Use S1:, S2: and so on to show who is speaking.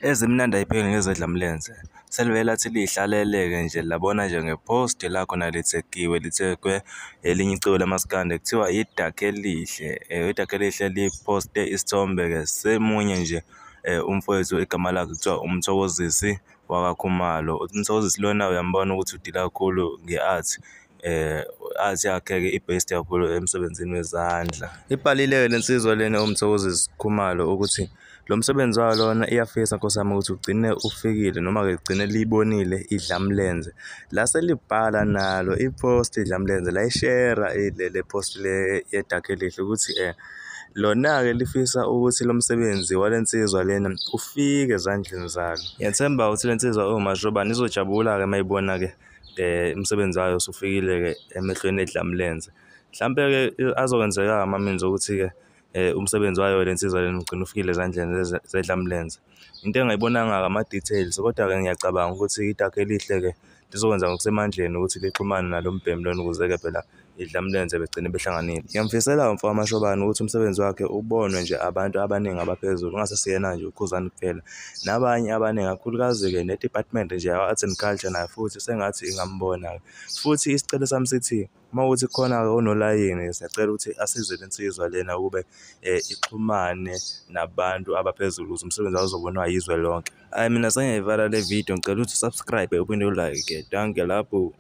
S1: Ezimnandi ayipheli ngezedlamlenze. Selivele lathi liy'hlalele-ke nje labona nje nge-post la khona lithegiwe lithegwe elinye iciko lamaskandi kuthiwa iDakelihle. IDakelihle liphoste isithombe-ke semunye nje umfowethu igama lakhe kuthiwa uMthokozisi wakaKhumalo. UMthokozisi lona uyambona ukuthi udila kakhulu nge-art. Art yakhe-ke i-based kakhulu emsebenzini wezandla. Ibhalile-ke le nsizwa lena uMthokozisi Khumalo ukuthi lo msebenzi wayo lona iyafisa Nkosi yami ukuthi ugcine ufikile noma-ke ligcine liyibonile idlamlenze. Lase libhala nalo i-post idlamlenze layishera le post le yeDakelihle ukuthi lona-ke lifisa ukuthi lo msebenzi wale nsizwa lena ufike ezandleni zalo. Ngiyathemba ukuthi le nsizwa ewuMashobane izojabula-ke uma ibona-ke umsebenzi wayo usufikile-ke emehlweni edlamlenze. Mhlampe-ke azokwenzeka ama-means ukuthi-ke umsebenzi wayo le nsizwa lena ugcine ufikile ezandleni zedlamlenze. Into engingayibonanga-ke ama-details kodwa-ke ngiyacabanga ukuthi iDakelihle-ke lizokwenza ngokusemandleni ukuthi lixhumane nalo mbhemu lona ukuze-ke phela idlamlenze begcine behlanganile. Ngiyamfisela umfo kaMashobane ukuthi umsebenzi wakhe ubonwe nje abantu abaningi abaphezulu kungasesiyena nje uKhuzani kuphela nabanye abaningi kakhulukazi-ke ne-department nje yakwa-Arts and Culture nayo futhi sengathi ingambona-ke. Futhi isicelo sami sithi uma kuwukuthi kukhona-ke onolayini siyacela ukuthi asize le nsizwa lena ukube ixhumane nabantu abaphezulu ukuze umsebenzi wayo uzobonwa yizwe lonke. Hhayi mina sengiyayivala le video, ngicela ukuthi u-subscribe uphinde u-like. Dankie lapho.